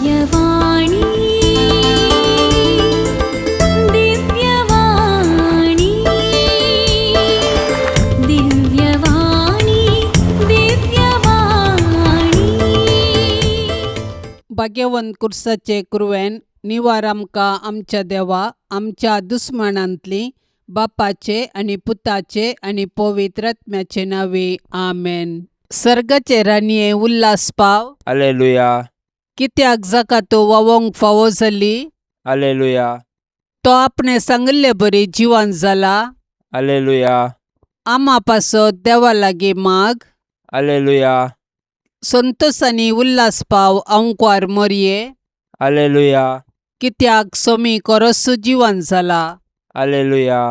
दिव्यवाणी, दिव्यवाणी, दिव्यवाणी, दिव्यवाणी. भाग्यवंत कुर्साचे कुरवेन निवार आमकां आमच्या देवा आमच्या दुस्मानांतली बापाचे आनी पुताचे आनी पवित्र आत्म्याचे नांवे आमेन. सर्गाचे राणये उल्हास पाव. अलेलुया. कित्याक जाका तो वावोंक फावो जाली. अलेलुया. तो आपणे सांगिल्ले बरी जिवन जाला. अलेलुया. आमा पासत देवा लागीं माग. अलेलुया. संतोसांनी उल्हास पाव आंकवार मोरये. अलेलुया. कित्याक सोमी कोरसू जिवन जाला. अलेलुया.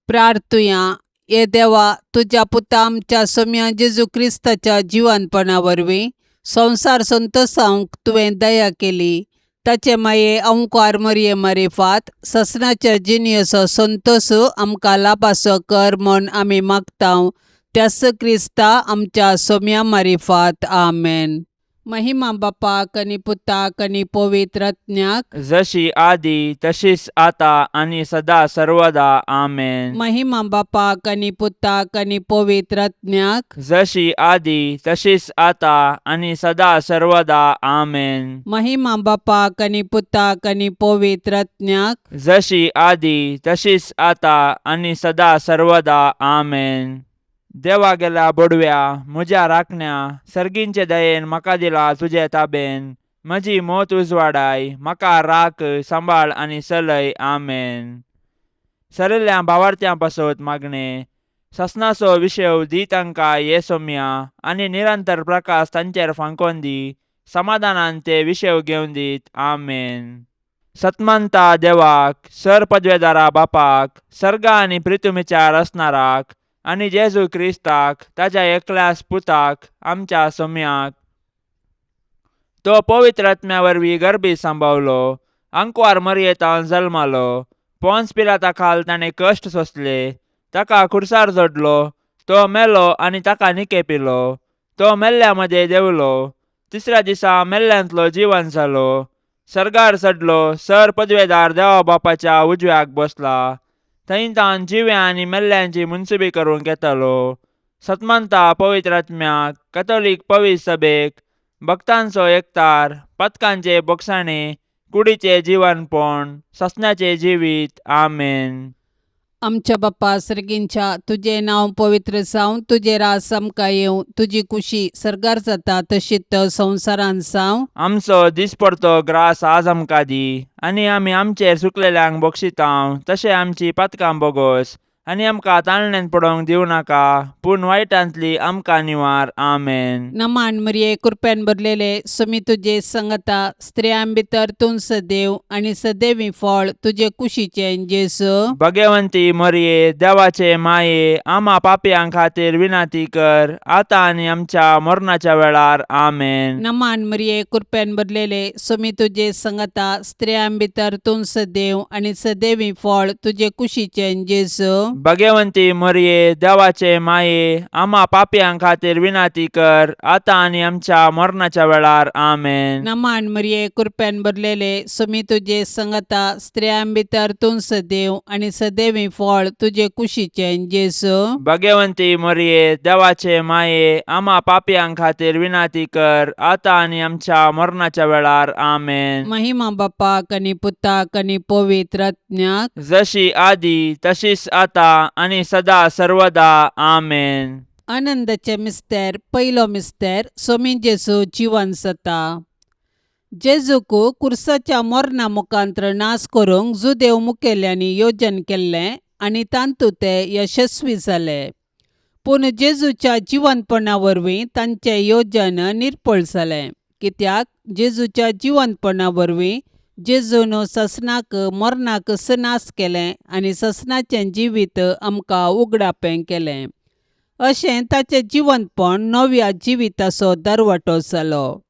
प्रार्थुया. हे देवा तुज्या पुता आमच्या सोम्या जेजू क्रिस्ताच्या जिवनपणा वरवीं संवसार संतोसावंक तुवें दया केली ताचे माये अंकार मरये मारिफात ससनाच्या जिणेचो संतोस आमकां लाभासो कर म्हूण आमी मागता त्यास क्रिस्ता आमच्या सोम्या मारिफात आमेन. महिमा बापाक आनी पुताक आनी पवित्र आत्म्याक. जशी आदी तशीच आता आणि सदा सर्वदा आमेन. महिमा बापाक आनी पुताक आनी पवित्र आत्म्याक. जशी आदी तशीच आता आणि सदा सर्वदा आमेन. महिमा बापाक आनी पुताक आनी पवित्र आत्म्याक. जशी आदी तशीच आता आणि सदा सर्वदा आमेन. देवा गेल्या बोडव्या म्हज्या राखण्या सर्गींचे दयेन म्हाका दिला तुजे ताबेन म्हजी मोत उजवाडाय म्हाका राख सांबाळ आनी चलय आमेन. सरिल्ल्या भावार्थ्यां पासत मागणें ससनाचो विशेव दी तांकां ये सोम्या आनी निरंतर प्रकाश तांचेर फांकोन दी समाधानान ते विशेव घेवन दीत आमेन. सतमंता देवाक सर पदवेदारा बापाक सर्गा आनी प्रितुमीच्या रचणाराक आनी जेजू क्रिस्ताक ताज्या एकल्यास पुताक आमच्या सोम्याक तो पवित्र आत्म्या वरवीं गर्भी सांबावलो आंकवार मरयेतान जल्मालो पोन्स पिलाता खाल ताणें कश्ट सोंसले ताका खुर्सार जोडलो तो मेलो आनी ताका निकेपिलो तो मेल्ल्या मदें देंवलो तिसऱ्या दिसा मेल्ल्यांतलो जिवन जालो सर्गार चडलो सर पदवेदार देवा बापाच्या उजव्याक बसला थंय तावन जिव्या आनी मेल्ल्यांची मुनसुबी करूंक येतालो. सतमंता पवित्र आत्म्याक कथोलीक पवित्र सभेक भक्तांचो एकतार पथकांचे बोगसाणे कुडीचे जिवनपण ससण्याचे जिवीत आमेन. आमच्या बाप्पा सर्गींच्या तुजें नांव पवित्र जावं तुजें रास आमकां येवं तुजी कुशी सर्गार जाता तशीच संवसारांत जावं. आमचो दिसपडतो ग्रास आज आमकां दी आनी आमी आमचेर चुकलेल्यांक बक्षितांव तशें आमची पातकां बोगोस आनी आमकां ताळण्यांत पडोवंक दिवं नाका पूण वायटांतली आमकां निवार आमेन. नमान मरिये कृपेन भरलेले सुमी तुजे संगता स्त्रियां भितर तूं सदैव आनी सदैवी फळ तुजे कुशीचें जेजू. भगवंती मरये देवाचे माये आमा पापयां खातीर विनंती कर आतां आनी आमच्या मरणाच्या वेळार आमेन. नमान मरिये कृपेन भरलेले सुमी तुजे संगता स्त्रियां भितर तूं सदैव आनी सदैवी फळ तुजे कुशीचें जेजू. भगवंती मरये देवाचे माये आमा पापयां खातीर विनंती कर आतां आनी आमच्या मरणाच्या वेळार आमेन. नमान मरिये कृपेन भरलेले सुमी तुजे संगता स्त्रियां भितर तूं सदैव आनी सदैवी फळ तुजे कुशीचें जेजू. भगवंती मरये देवाचे माये आमा पापयां खातीर विनंती कर आतां आनी आमच्या मरणाच्या वेळार आमेन. महिमा बापाक आनी पुताक आनी पवित्र आत्म्याक. जशी आदी तशीच आता आनी सदा सर्वदा आमेन. आनंदाचे मिस्तेर पयलो मिस्तेर सोमी जेजू जिवन जाता. जेजूक कुर्साच्या मरणा मुखांत्र नाश करूंक जुदेव मुखेल्यांनी योजन केल्लें आनी तातूंत ते यशस्वी जाले पूण जेजूच्या जिवनपणा वरवीं तांचें योजन निर्फळ जालें कित्याक जेजूच्या जिवनपणा वरवीं जेजून ससनाक मरणाक नाश केलें आनी ससनाचें जिवीत आमकां उगडापें केलें. अशें ताचें जिवनपण नव्या जिविताचो दरवटो जालो.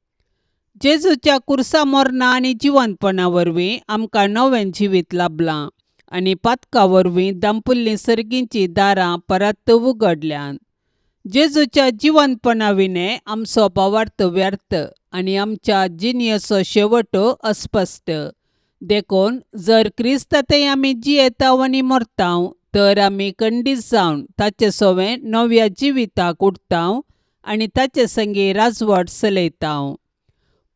जेजूच्या कुर्सा मरणा आनी जिवनपणा वरवीं आमकां नवें जिवीत लाभलां आनी पातका वरवीं दांपुल्लीं सर्गींचीं दारां परत उगडल्यांत. जेजूच्या जिवंतपणा विणें आमचो भावार्थ व्यर्थ आनी आमच्या जिणेचो शेवट अस्पश्ट. देखून जर क्रिस्ता थंय आमी जियेताव आनी मरताव तर आमी खंडीत जावन ताचे सवें नव्या जिविताक उठताव आनी ताचे संगी राजवट चलयताव.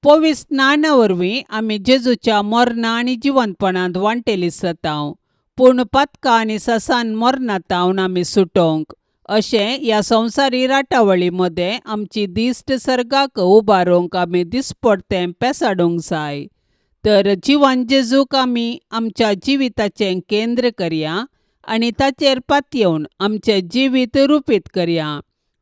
पवित्र स्नाना वरवीं आमी जेजूच्या मरणा आनी जिवंतपणांत वांटेली जाताव, पूण पातकां आनी ससान मरणांत आमी सुटोवंक अशें ह्या संवसारी राटावळी मदें आमची दिश्ट सर्गाक उबारूंक आमी दिसपडतें पेसाडूंक जाय. तर जिवन जेजूक आमी आमच्या जिविताचें केंद्र करया आनी ताचेर पातयेवन आमचें जिवीत रुपीत करया.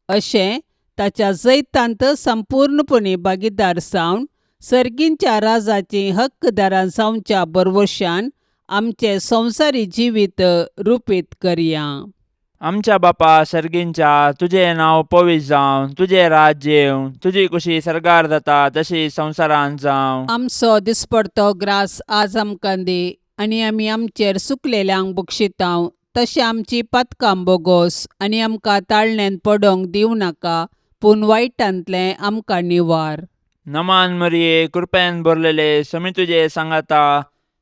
अशें ताच्या जैतांत संपूर्णपणी भागीदार जावन सर्गींच्या राजाचीं हक्कदारां जावच्या भरवशान आमचें संवसारी जिवीत रुपीत करया. आमच्या बापा सर्गींच्या, तुजें नांव पवित्र जावं, तुजें राज्य येवं, तुजी कुशी सर्गार जाता तशी संवसारांत जावं. आमचो दिसपडतो ग्रास आज आमकां दी आनी आमी आमचेर सुकलेल्यांक बक्षितांव तशें आमची पातकां बोगोस आनी आमकां ताळण्यांत पडोवंक दिवं नाका, पूण वायटांतलें आमकां निवार. नमान मरिये, कृपेन भरलेले, समी तुजे सांगाता,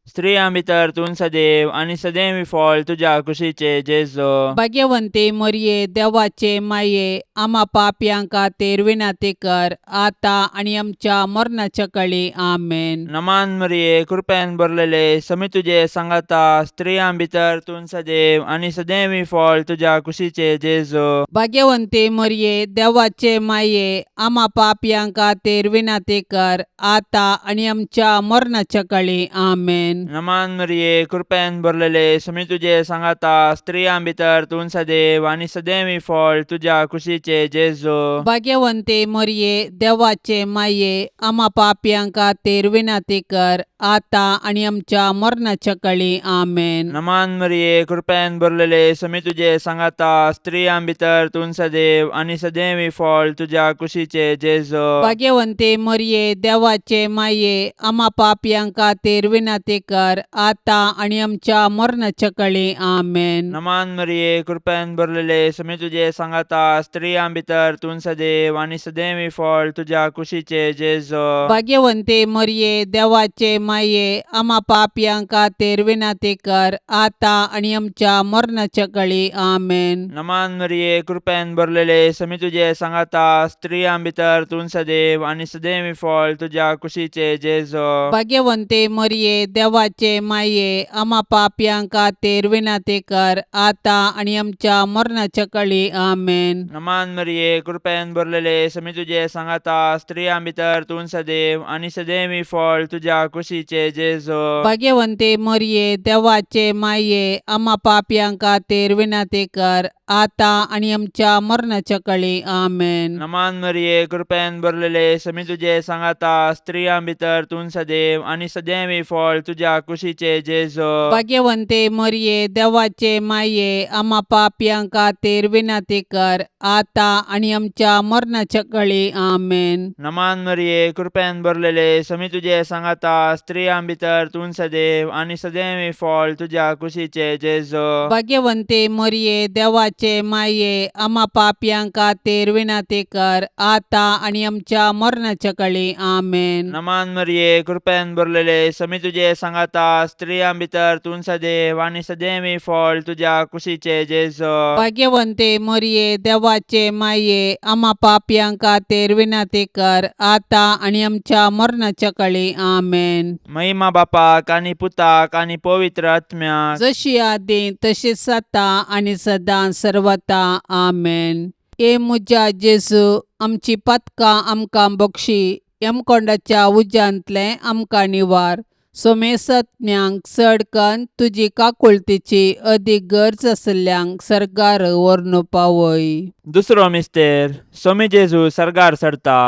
स्त्रियां भितर तूं सदैव आनी सदैव फळ तुज्या कुशीचे जेजो. भाग्यवंती मरये, देवाचे माये, आमा पापयां खातीर विनंती कर आतां आनी आमच्या मरणाच्या कळी. आमेन. नमान मरिये, कृपेन भरलेले, समी तुजे सांगाता, स्त्रियां भितर तूं सदैव आनी सदैव फळ तुज्या कुशीचे जेजो. भाग्यवंती मरये, देवाचे माये, आमा पापयां खातीर विनंती कर आतां आनी आमच्या मरणाच्या कळी. आमेन. नमान मरिये, कृपेन भरलेले, समी तुजे सांगाता, स्त्रियां भितर तूं सदैव आनी सदैव फळ तुज्या कुशीचे जेजो. भाग्यवंती मरये, देवाचे माये, आमा पापयां खातीर विनंती कर आतां आनी आमच्या मरणाच्या कळी. आमेन. नमान मरिये, कृपेन भरलेले, समी तुजे सांगाता, स्त्रियां भितर तूं सदैव आनी सदैव फळ तुज्या कुशीचे जेजो. भाग्यवंती मरये, देवाचे माये, आमा पापयां खातीर विनंती कर आतां आनी आमच्या मरणाच्या कळी. आमेन. नमान मरिये, कृपेन भरलेले, समी तुजे सांगाता, स्त्रियां भितर तूं सदैव आनी सदैव फळ तुज्या कुशीचे जेजो. भाग्यवंती मरये, देवाचे माये, आमा पापयां खातीर विनंती कर आतां आनी आमच्या मरणाच्या कळी. आमेन. नमान मरिये, कृपेन भरलेले, समी तुजे सांगाता, स्त्रियां भितर तूं सदैव आनी सदैव फळ तुज्या कुशीचे जेजो. भाग्यवंती मरये, देवाचे माये, आमा पापयां खातीर विनंती कर आतां आनी आमच्या मरणाच्या कळी. आमेन. नमान मरिये, कृपेन भरलेले, समी तुजे सांगाता, स्त्रियां भितर तूं सदैव आनी सदैव फळ तुज्या कुशीचे जेजो. भाग्यवंती मरये, देवाचे माये, आमा पापयां खातीर विनंती कर आतां आनी आमच्या मरणाच्या कळी. आमेन. नमान मरिये, कृपेन भरलेले, समी तुजे सांगाता, स्त्रियां भितर तूं सदैव आनी सदैव फळ तुज्या कुशीचे जेजो. भाग्यवंती मरये, देवाचे माये, आमा पापयां खातीर विनंती कर आतां आनी आमच्या मरणाच्या कळी. आमेन. नमान मरिये, कृपेन भरलेले, समी तुजे सांगाता, स्त्रियां भितर तूं सदैव आनी सदैव फळ तुज्या कुशीचे जेजो. भाग्यवंती मरये, देवाचे माये, आमा पापयां खातीर विनंती कर आतां आनी आमच्या मरणाच्या कळी. आमेन. नमान मरिये, कृपेन भरलेले, समी तुजे सांगाता, स्त्रियां भितर तूं सदैव आनी सदैव फळ तुज्या कुशीचे जेजो. भाग्यवंती मरये, देवाचे माये, आमा पापयां खातीर विनंती कर आतां आनी आमच्या मरणाच्या कळी. आमेन. महिमा बापाक आनी पुताक आनी पवित्र आत्म्याक, जशी आदी तशीच आतां आनी सदां सर्वता. आमेन. ए म्हज्या जेजू, आमची पातकां आमकां बक्षी, यमकोंडाच्या उज्यांतलें आमकां निवार, सोमेसत्म्यांक चड कन्न तुजी काकुळतीची अदीक गरज आशिल्ल्यांक सर्गार व्हरून पावय. दुसरो मिस्तेर, सोमी जेजू सर्गार चडता.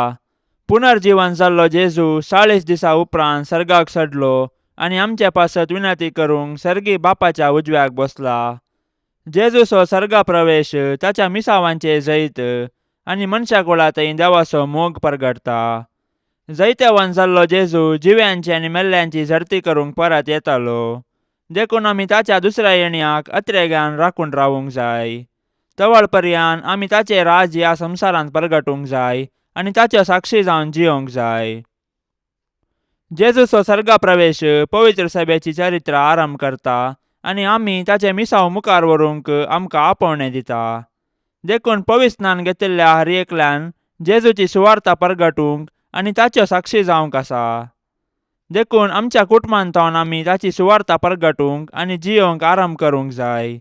पुनर्जीवन जाल्लो जेजू 40 दिसा उपरांत सर्गाक चडलो आनी आमचे पासत विनंती करूंक सर्गी बापाच्या उजव्याक बसला. जेजूचो सर्गा प्रवेश ताच्या मिसावांचे जैत आनी मनशा कुळा थंय देवाचो मोग परगटता. जैतेवान जाल्लो जेजू जिव्यांची आनी मेल्ल्यांची झडती करूंक परत येतालो, देखून आमी ताच्या दुसऱ्या येण्याक अत्रेगान राखून रावूंक जाय. तवळ पर्यान आमी ताचें राज ह्या संवसारांत परगटूंक जाय आनी ताच्यो साक्षी जावन जियोंक जाय. जेजूचो सर्गा प्रवेश पवित्र सभेची चरित्र आरंभ करता आनी आमी ताचें मिसांव मुखार व्हरूंक आमकां आपोवणें दिता. देखून पवित्र स्नान घेतिल्ल्या हर एकल्यान जेजूची सुवार्ता परगटूंक आनी ताच्यो साक्षी जावंक आसा. देखून आमच्या कुटुंबांत आमी ताची सुवार्ता परगटूंक आनी जियोंक आरंभ करूंक जाय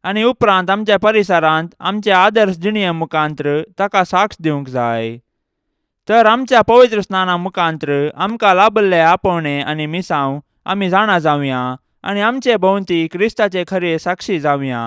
आनी उपरांत आमच्या परिसरांत आमचे आदर्श जिणये मुखांत्र ताका साक्ष दिवंक जाय. तर आमच्या पवित्र स्नाना मुखांत्र आमकां लाभल्ले आपोवणें आनी मिसांव आमी जाणा जावया आनी आमचे भोंवती क्रिस्ताचे खरे साक्षी जावया.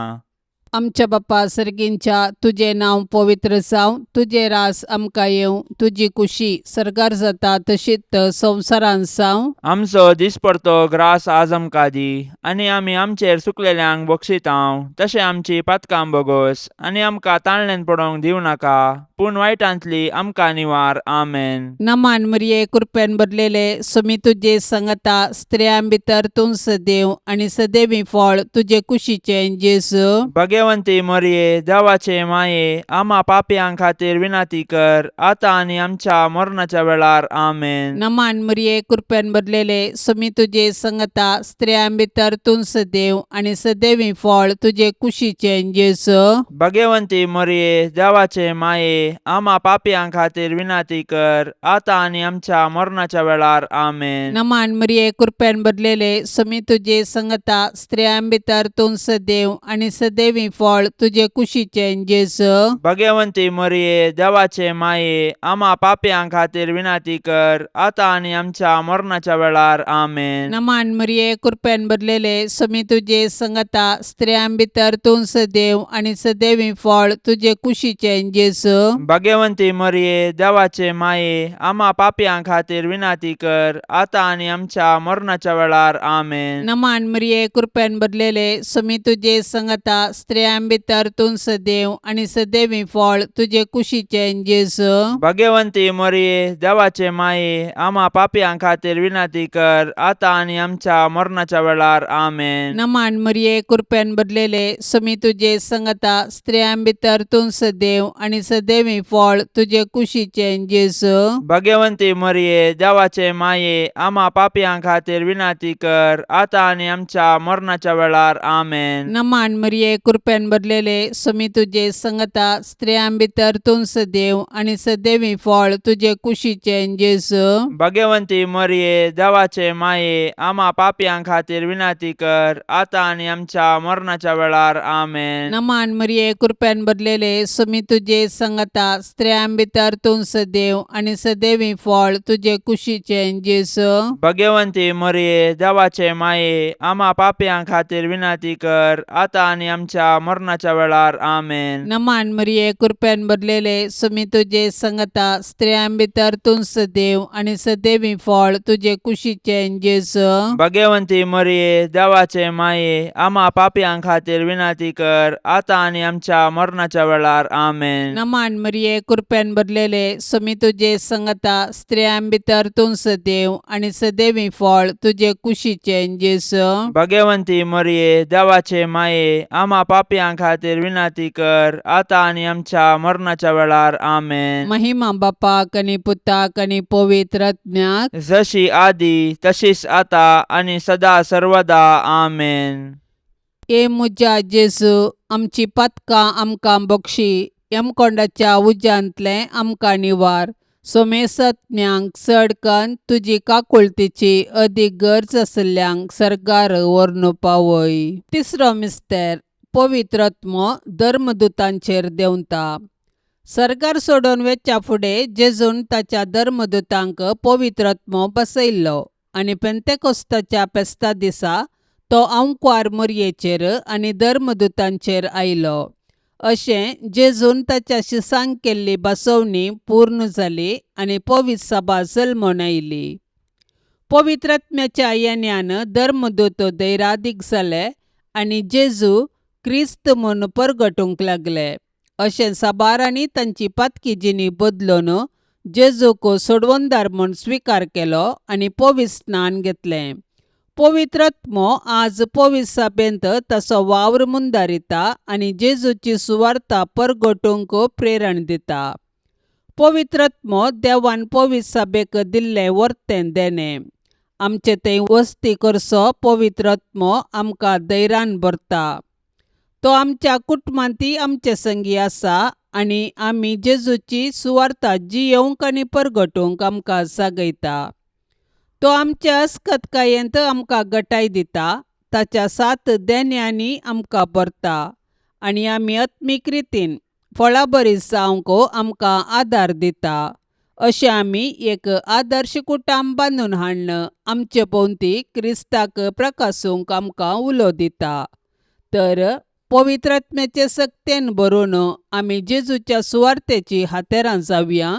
आमच्या बापा सर्गींच्या, तुजें नांव पवित्र जावं, तुजें रास आमकां येवं, तुजी कुशी सर्गार जाता तशीच संवसारांत जावं. आमचो दिसपडतो ग्रास आज आमकां दी आनी आमी आमचेर सुकलेल्यांक बक्षितांव तशें आमची पातकां बोगोस आनी आमकां ताणल्यान पडोवंक दिवं नाका पूण वायटांतली आमकां निवार. आमेन. नमान मरिये, कृपेन भरलेले, सुमी तुजे संगता, स्त्रियां भितर तूं सदैव आनी सदैवी फळ तुजे कुशीचें जेजू. भगवंती मरिये, देवाचे माये, आमा पापयां खातीर विनंती कर आतां आनी आमच्या मरणाच्या वेळार. आमेन. नमान मरिये, कृपेन भरलेले, सुमी तुजे संगता, स्त्रियां भितर तूं सदैव आनी सदैवी फळ तुजे कुशीचें जेजू. भगवंती मरिये, देवाचे माये, आमा पापयां खातीर विनंती कर आतां आनी आमच्या मरणाच्या वेळार. आमेन. नमान मरिये, कृपेन भरलेले, सुमी तुजे संगता, स्त्रियां भितर तूं सदैव आनी सदैवी फळ तुजे कुशीचें जेजू. भगवंती मरिये, देवाचे माये, आमा पापयां खातीर विनंती कर आतां आनी आमच्या मरणाच्या वेळार. आमेन. नमान मरिये, कृपेन भरलेले, सुमी तुजे संगता, स्त्रियां भितर तूं सदैव आनी सदैवी फळ तुजे कुशीचें जेजू. भगवंती मरिये, देवाचे माये, आमा पापयां खातीर विनंती कर आतां आनी आमच्या मरणाच्या वेळार. आमेन. नमान मरिये, कृपेन भरलेले, सुमी तुजे संगता, स्त्रियां भितर तूं सदैव आनी सदैवी फळ तुजे कुशीचें जेजू. भगवंती मरिये, देवाचे माये, आमा पापयां खातीर विनंती कर आतां आनी आमच्या मरणाच्या वेळार. आमेन. नमान मरिये, कृपेन भरलेले, सुमी तुजे संगता, स्त्रियां भितर तूं सदैव आनी सदैवी फळ तुजे कुशीचें जेजू. भगवंती मरिये, देवाचे माये, आमा पापयां खातीर विनंती कर आतां आनी आमच्या मरणाच्या वेळार. आमेन. नमान मरिये, कृपेन भरलेले, सुमी तुजे संगता, स्त्रियां भितर तूं सदैव आनी सदैवी फळ तुजे कुशीचें जेजू. भगवंती मरिये, देवाचे माये, आमा पापयां खातीर विनंती कर आतां आनी आमच्या मरणाच्या वेळार. आमेन. नमान मरिये, कृपेन भरलेले, सुमी तुजे संगता, स्त्रियां भितर तूं सदैव आनी सदैवी फळ तुजे कुशीचें जेजू. भगवंती मरिये, देवाचे माये, आमा पापयां खातीर विनंती कर आतां आनी आमच्या मरणाच्या वेळार. आमेन. नमान मरिये, कृपेन भरलेले, सुमी तुजे संगता, स्त्रियां भितर तूं सदैव आनी सदैवी फळ तुजे कुशीचें जेजू. भगवंती मरिये, देवाचे माये, आमा पापयां खातीर विनंती कर आतां आनी आमच्या मरणाच्या वेळार. आमेन. नमान मरिये, कृपेन भरलेले, सुमी तुजे संगता, स्त्रियां भितर तूं सदैव आनी सदैवी फळ तुजे कुशीचें जेजू. भगवंती मरिये, देवाचे माये, आमा पापयां खातीर विनंती कर आतां आनी आमच्या मरणाच्या वेळार. आमेन. महिमा बापाक आनी पुताक आनी पवित्र आत्म्याक. जशी आदी तशीच आता आनी सदा सर्वदा. आमेन. ए म्हज्या जेजू, आमची पातकां आमकां बक्षी, यमकोंडाच्या उज्यांतलें आमकां निवार, सोमेसत्म्यांक चड कन्न तुजी काकुळतीची अदीक गरज आशिल्ल्यांक सर्गार व्हरून पावय. तिसरो मिस्तेर, पवित्र आत्मो धर्मदुतांचेर देंवता. सर्गार सोडून वेच्या फुडें जेजून ताच्या धर्मदुतांक पवित्र आत्मो बसयल्लो आनी पेंतेकोस्ताच्या फेस्ता दिसा तो आंकवार मोरयेचेर आनी धर्मदुतांचेर आयलो. अशें जेजून ताच्या शिसांक केल्ली बसवणी पूर्ण जाली आनी पवित्र सभा जल्मून आयली. पवित्र आत्म्याच्या येण्यान धर्मदूत धैरादीक जाले आनी जेजू क्रिस्त म्हूण परगटूंक लागले. अशें साबारांनी तांची पातकी जिणी बदलून जेजूक सोडवणदार म्हूण स्विकार केलो आनी पवित्र स्नान घेतलें. पवित्र आत्मो आज पवित्र सभेंत ताचो वावर मुंदारिता आनी जेजूची सुवार्ता परगटूंक प्रेरण दिता. पवित्र आत्मो देवान पवित्र सभेक दिल्लें वर्तें देणें. आमचे थंय वस्ती करचो पवित्र आत्मो आमकां धैर्यान भरता. तो आमच्या कुटुंबांतय आमचे संगी आसा आनी आमी जेजूची सुवार्ता जियेवंक आनी परगटूंक आमकां जागयता. तो आमच्या अस्कतकायेंत आमकां गटाय दिता, ताच्या सात देण्यांनी आमकां भरता आनी आमी आत्मीक रितीन फळाबरी जावंक आमकां आदार दिता. अशें आमी एक आदर्श कुटुंब बांदून हाडून आमचे भोंवती क्रिस्ताक प्रकासूंक आमकां उलो दिता. तर पवित्र आत्म्याचे सक्तेन भरून आमी जेजूच्या सुवार्तेची हातेरां जावया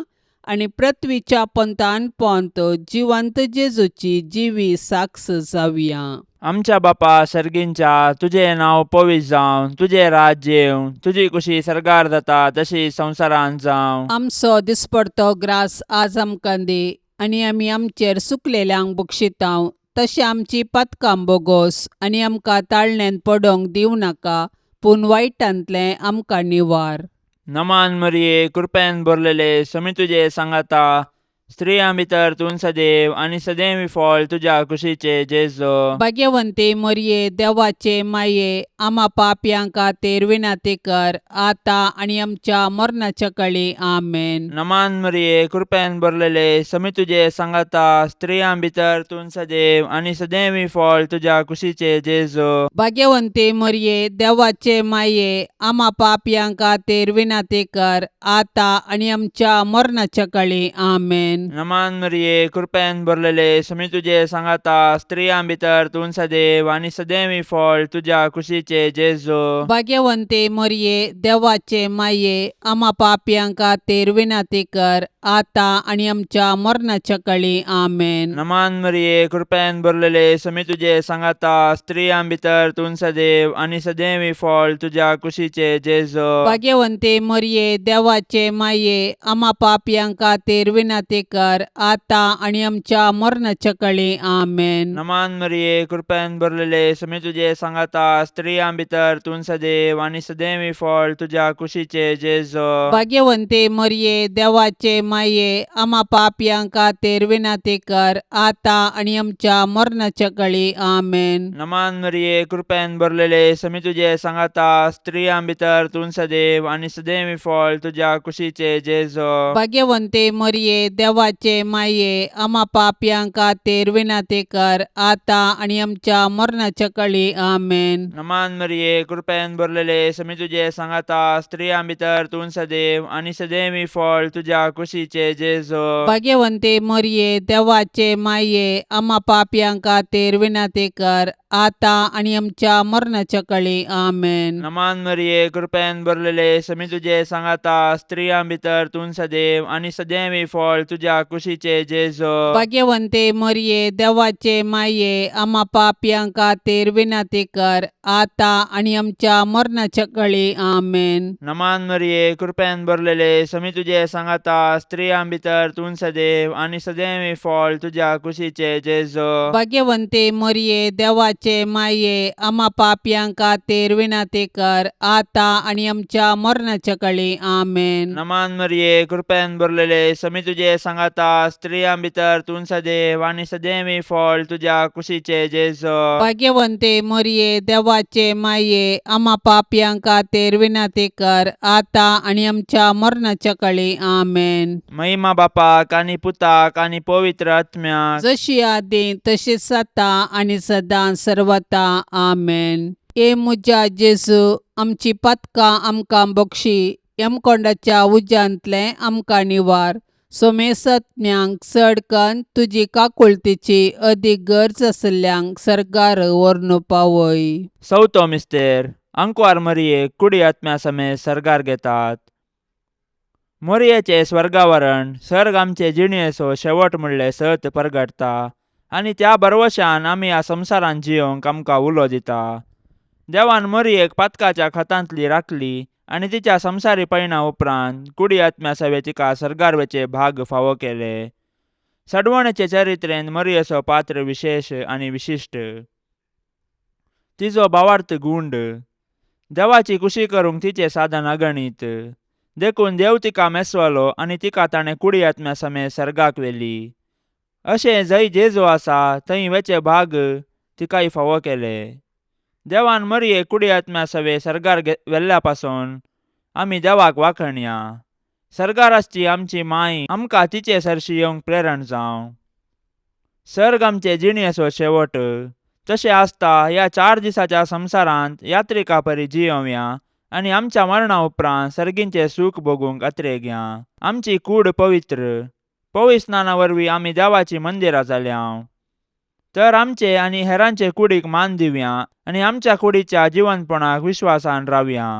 आनी पृथ्वीच्या पंथान पोंत जिवंत जेजूची जिवी साक्ष जावया. आमच्या बापा सर्गींच्या, तुजें नांव पवित्र जावं, तुजें राज्य येवं, तुजी कुशी सर्गार जाता तशी संवसारांत जावं. आमचो दिसपडतो ग्रास आज आमकां दी आनी आमी आमचेर सुकलेल्यांक बक्षितांव तशें आमची पातकां बोगोस आनी आमकां ताळण्यांत पडोंक दिवं नाका, पूण वायटांतलें आमकां निवार. नमान मरिये, कृपेन भरलेले, समी तुजे सांगाता, स्त्रियां भितर तूं सदैव आनी सदैव फळ तुज्या कुशीचे जेजो. भाग्यवंती मरिये, देवाचे माये, आमा पापयां खातीर विनंती कर, आतां आनी आमच्या मरणाच्या कळी. आमेन. नमान मरिये, कृपेन भरलेले, समी तुजे सांगाता, स्त्रियां भितर तूं सदैव आनी सदैव फळ तुज्या कुशीचे जेजो. भाग्यवंती मरिये, देवाचे माये, आमा पापयां खातीर विनंती कर, आतां आनी आमच्या मरणाच्या कळी. आमेन. नमान मरिये, कृपेन भरलेले, समी तुजे सांगाता, स्त्रियां भितर तूं सदैव आनी सदैव फळ तुज्या कुशीचे जेजो. भाग्यवंती मरिये, देवाचे माये, आमा पापयां खातीर विनंती कर, आतां आनी आमच्या मरणाच्या कळी. आमेन. नमान मरिये, कृपेन भरलेले, समी तुजे सांगाता, स्त्रियां भितर तूं सदैव आनी सदैव फळ तुज्या कुशीचे जेजो. भाग्यवंती मरिये, देवाचे माये, आमा पापयां खातीर विनंती कर, आतां आनी आमच्या मरणाच्या कळी. आमेन. नमान मरिये, कृपेन भरलेले, समी तुजे सांगाता, स्त्रियां भितर तूं सदैव आनी सदैव फळ तुज्या कुशीचे जेजो. भाग्यवंती मरिये, देवाचे माये, आमा पापयां खातीर विनंती कर, आतां आनी आमच्या मरणाच्या कळी. आमेन. नमान मरिये, कृपेन भरलेले, समी तुजे सांगाता, स्त्रियां भितर तूं सदैव आनी सदैव फळ तुज्या कुशीचे जेजो. भाग्यवंती मरिये, देवाचे माये, आमा पापयां खातीर विनंती कर, आतां आनी आमच्या मरणाच्या कळी. आमेन. नमान मरिये, कृपेन भरलेले, समी तुजे सांगाता, स्त्रियां भितर तूं सदैव आनी सदैव फळ तुज्या कुशीचे जेजो. भाग्यवंती मरिये, देवाचे माये, आमा पापयां खातीर विनंती कर, आतां आनी आमच्या मरणाच्या कळी. आमेन. नमान मरिये, कृपेन भरलेले, समी तुजे सांगाता, स्त्रियां भितर तूं सदैव आनी सदैव फळ तुज्या कुशीचे जेजो. भाग्यवंती मरिये, देवाचे माये, आमा पापयां खातीर विनंती कर, आतां आनी आमच्या मरणाच्या कळी. आमेन. नमान मरिये, कृपेन भरलेले, समी तुजे सांगाता, स्त्रियां भितर तूं सदैव आनी सदैव फळ तुज्या कुशीचे जेजो. भाग्यवंती मरिये, देवाचे माये, आमा पापयां खातीर विनंती कर, आतां आनी आमच्या मरणाच्या कळी. आमेन. नमान मरिये, कृपेन भरलेले, समी तुजे सांगाता, स्त्रियां भितर तूं सदैव आनी सदैव फळ तुज्या कुशीचे जेजो. भाग्यवंती मरिये, देवाचे माये, आमा पापयां खातीर विनंती कर, आतां आनी आमच्या मरणाच्या कळी. आमेन. महिमा बापाक आनी पुताक आनी पवित्र आत्म्याक, जशी आदी तशीच आतां आनी सदां सर्वता. आमेन. ए म्हज्या जेजू, आमची पातकां आमकां बक्षी, यमकोंडाच्या उज्यांतलें आमकां निवार, सोमेसत्म्यांक चड कन्न तुजी काकुळतीची अदीक गरज आशिल्ल्यांक सर्गार व्हरून पावय. चवथो मिस्तेर, आंकवार मरियेक कुडी आत्म्या समेत सर्गार घेतात. मोरयेचें स्वर्गावरण सर्ग आमचे जिणेचो शेवट म्हणलें सत परगटता आनी त्या भरवशान आमी ह्या संवसारांत जियोंक आमकां उलो दिता. देवान मोरयेक पातकाच्या खतांतली राखली आनी तिच्या संवसारी पयणा उपरांत कुडी आत्म्या सवे तिका सर्गार वचें भाग फावो केलें. सडवणेचे चरित्रेंत मरियेचो पात्र विशेश आनी विशिश्ट. तिजो भावार्थ गूंड. देवाची खुशी करूंक तिचें साधन अगणीत. देखून देव तिका मेसवलो आनी तिका ताणें कुडी आत्म्या समेत सर्गाक व्हेली. अशें जंय जेजू आसा थंय वेचे भाग तिकाय फावो केले. देवान मरये कुडी आत्म्या सवे सर्गार व्हेल्ल्या पासून आमी देवाक वाखणया. सर्गार आसची आमची माय आमकां तिचे सरशी येवंक प्रेरण जावं. सर्ग आमचे जिणेचो शेवट. तशें आसता ह्या 4 दिसाच्या संवसारांत यात्रिका परी जियोवया आनी आमच्या मरणा उपरांत सर्गींचें सूख भोगूंक अत्रेगया. आमची कूड पवित्र पवित्र स्नाना वरवीं आमी देवाचीं मंदिरां जाल्या. तर आमचे आनी हेरांचे कुडीक मान दिवया आनी आमच्या कुडीच्या जिवनपणाक विश्वासान रावया.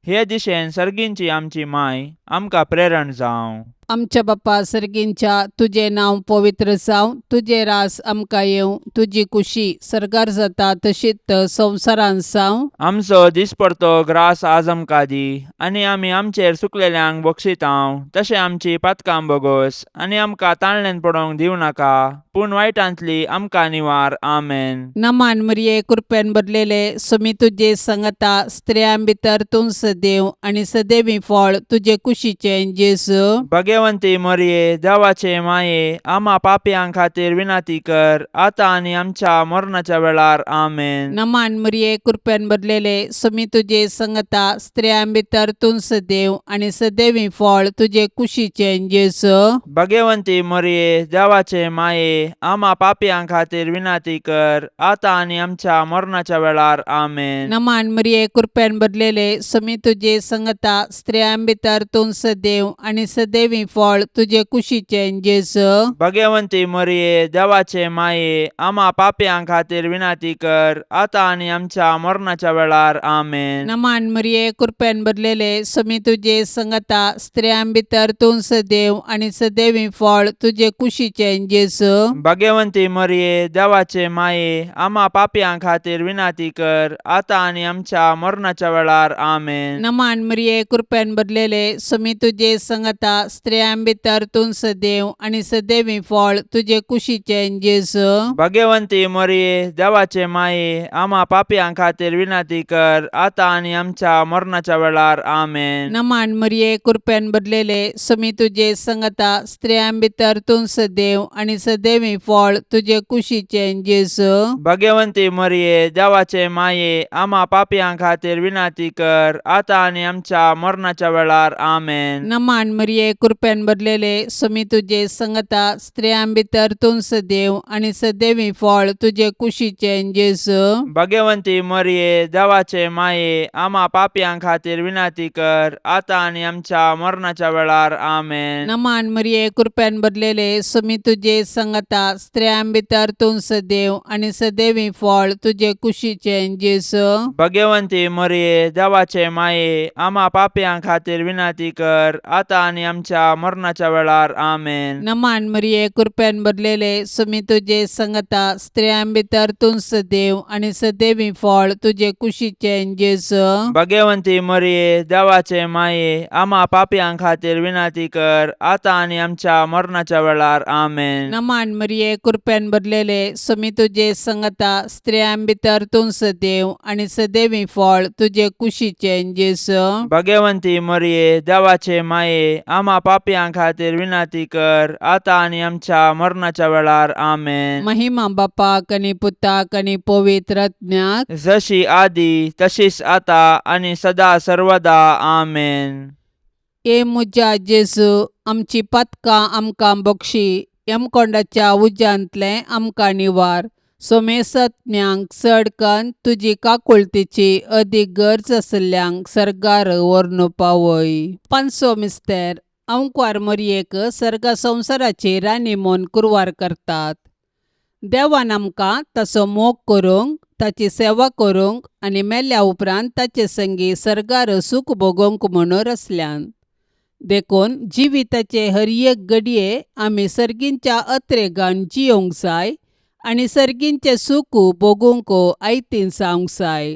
हे दिशेन सर्गींची आमची माय आमकां प्रेरण जावं. आमच्या बापा सर्गींच्या, तुजें नांव पवित्र जावं, तुजें रास आमकां येवं, तुजी खुशी सर्गार जाता तशीच संवसारांत जावं. आमचो दिसपडतो ग्रास आज आमकां दी आनी आमी आमचेर चुकलेल्यांक बक्षितांव तशें आमची पातकां बोगोस आनी आमकां ताणल्यान पडोवंक दिवं नाका, पूण वायटांतली आमकां निवार. आमेन. नमान मरिये, कृपेन भरलेले, स्वामी तुजे संगता, स्त्रियां भितर तूं सदैव आनी सदैवी फळ तुजे कुशीचें जेजू. भगवंती मरिये, देवाचे माये, आमा पापयां खातीर विनंती कर, आतां आनी आमच्या मरणाच्या वेळार. आमेन. नमान मरिये, कृपेन भरलेले, स्वामी तुजे संगता, स्त्रियां भितर तूं सदैव आनी सदैवी फळ तुजे कुशीचें जेजू. भगवंती मरिये, देवाचे माये, आमा पापयां खातीर विनंती कर, आतां आनी आमच्या मरणाच्या वेळार. आमेन. नमान मरिये, कृपेन भरलेले, स्वामी तुजे संगता, स्त्रियां भितर तूं सदैव आनी सदैवी फळ तुजे कुशीचें जेजू. भगवंती मरिये, देवाचे माये, आमा पापयां खातीर विनंती कर, आतां आनी आमच्या मरणाच्या वेळार. आमेन. नमान मरिये, कृपेन भरलेले, स्वामी तुजे संगता, स्त्रियां भितर तूं सदैव आनी सदैवी फळ तुजे कुशीचें जेजू. भगवंती मरिये, देवाचे माये, आमा पापयां खातीर विनंती कर, आतां आनी आमच्या मरणाच्या वेळार. आमेन. नमान मरिये, कृपेन भरलेले, स्वामी तुजे संगता, स्त्रियां भितर तूं सदैव आनी सदैवी फळ तुजे कुशीचें जेजू. भगवंती मरिये, देवाचे माये, आमा पापयां खातीर विनंती कर, आतां आनी आमच्या मरणाच्या वेळार. आमेन. नमान मरिये, कृपेन भरलेले, स्वामी तुजे संगता, स्त्रियां भितर तूं सदैव आनी सदैवी फळ तुजे कुशीचें जेजू. भगवंती मरिये, देवाचे माये, आमा पापयां खातीर विनंती कर, आतां आनी आमच्या मरणाच्या वेळार. आमेन. नमान मरिये, कृपेन भरलेले, स्वामी तुजे संगता, स्त्रियां भितर तूं सदैव आनी सदैवी फळ तुजे कुशीचें जेजू. भगवंती मरिये, देवाचे माये, आमा पापयां खातीर विनंती कर, आतां आनी आमच्या मरणाच्या वेळार. आमेन. नमान मरिये, कृपेन भरलेले, स्वामी तुजे संगता, स्त्रियां भितर तूं सदैव आनी सदैवी फळ तुजे कुशीचें जेजू. भगवंती मरिये, देवाचे माये, आमा पापयां खातीर विनंती कर, आतां आनी आमच्या मरणाच्या वेळार. आमेन. नमान मरिये, कृपेन भरलेले, स्वामी तुजे संगता, स्त्रियां भितर तूं सदैव आनी सदैवी फळ तुजे कुशीचें जेजू. भगवंती मरिये, देवाचे माये, आमा पापयां खातीर विनंती कर, आतां आनी आमच्या मरणाच्या वेळार. आमेन. नमान मरिये, कृपेन भरलेले, स्वामी तुजे संगता, स्त्रियां भितर तूं सदैव आनी सदैवी फळ तुजे कुशीचें जेजू. भगवंती मरिये, देवाचे माये, आमा पापयां खातीर विनंती कर, आतां आनी आमच्या मरणाच्या वेळार. आमेन. महिमा बापाक आनी पुताक आनी पवित्र आत्म्याक, जशी आदी तशीच आता आनी सदा सर्वदा. आमेन. ए म्हज्या जेजू, आमची पातकां आमकां बक्षी, यमकोंडाच्या उज्यांतलें आमकां निवार, सोमेसत्म्यांक चड कन्न तुजी काकुळतीची अदीक गरज आशिल्ल्यांक सर्गार व्हरून पावय. पांचवो मिस्तेर, अंकवार मरयेक सर्गा संवसाराची राणी म्हूण कुरवार करतात. देवान आमकां ताचो मोग करूंक, ताची सेवा करूंक आनी मेल्या उपरांत ताचे संगी सर्गार सूख भोगोवंक म्हूण रचल्यान. देखून जिविताचे हर एक घडये आमी सर्गींच्या अत्रेगान जियोंक जाय आनी सर्गींचें सूख भोगूंक आयतीन जावंक जाय.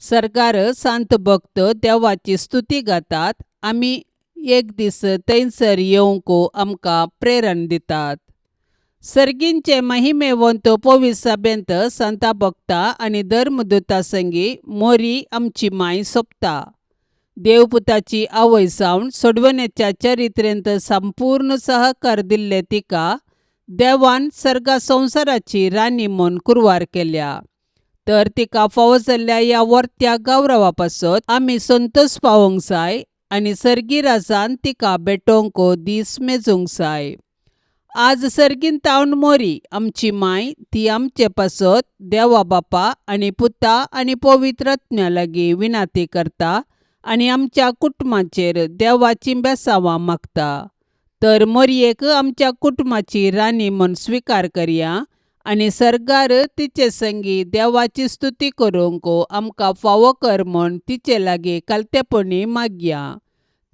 सर्गार सांत भक्त देवाची स्तुती गातात, आमी एक दीस थंयसर येवंक आमकां प्रेरण दितात. सर्गींचे महिमेवंत पवित्र सभेंत संता भक्ता आनी धर्मदूता संगी मोरी आमची माय सोंपता. देवपुताची आवय जावन सोडवण्याच्या चरित्रेंत संपूर्ण सहकार दिल्ले तिका देवान सर्गा संवसाराची राणी म्हूण कुरवार केल्या. तर तिका फावो जाल्ल्या ह्या वर्त्या गौरवा पासत आमी संतोश पावोवंक जाय आनी सर्गी राजान तिका भेटोवंक दीस मेजूंक जाय. आज सर्गीन तावन मोरी आमची माय ती आमचे पासत देवा बापा आनी पुता आनी पवित्र आत्म्या लागीं विनाती करता आनी आमच्या कुटुंबाचेर देवाचीं बेसांवां मागता. तर मोरयेक आमच्या कुटुंबाची राणी म्हूण स्विकार करया आनी सर्गार तिचे संगी देवाची स्तुती करूंक आमकां फावो कर म्हूण तिचे लागीं कालतेपणी मागया.